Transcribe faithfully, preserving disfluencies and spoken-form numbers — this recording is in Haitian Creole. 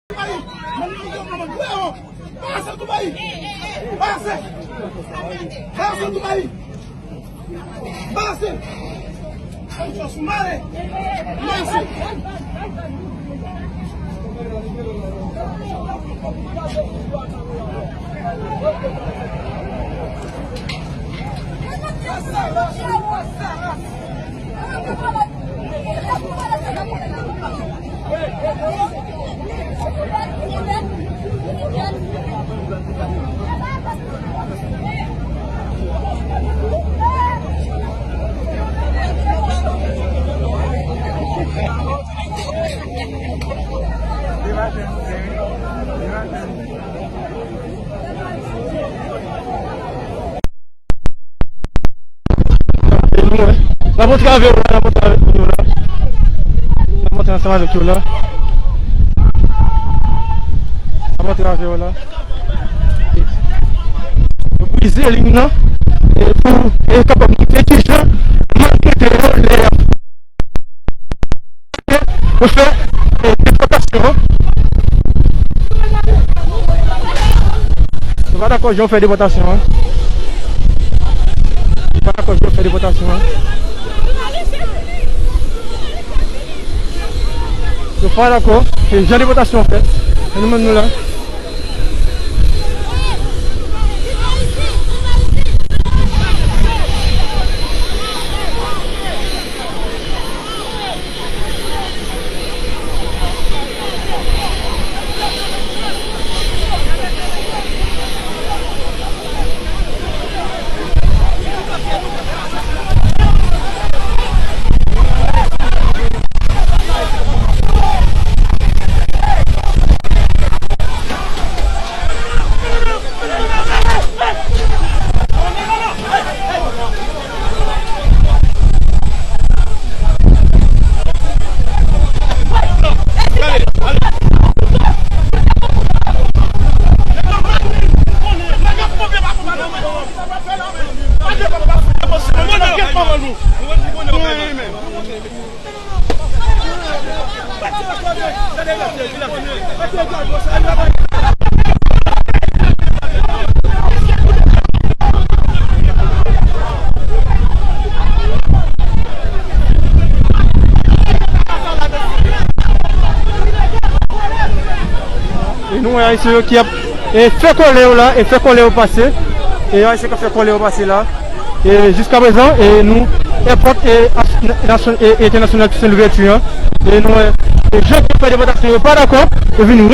Pase Dubaï! Pase! Pase Dubaï! Pase! Anjos mare! Pase! N ap antre avè w la, n ap antre avèk nou la. N ap antre ansanm avèk yo la. N ap antre avè w la. Yo brize liy nan, e pou, e kapab montre kijan malfektè yo lè y ap Yo fè, e, depòtasyon an. Nou pa dakò jan yo fè depòtasyon an. Nou pa dakò jan yo fè depòtasyon an. Yo pa dakò, e, jan depòtasyon an fèt. E nou menm nou la. E nou wè ayisyen yo ki ap, e, fè kòlè yo la, e fè kòlè yo pase. E ayisyen k ap fè kòlè yo pase la. E jiska prezan, e nou, èpòt, e, as-, nasyon-, e, entènasyonal Toussaint Louverture an. E nou, e, e jan yo fè depòtasyon yo pa dakò, yo vin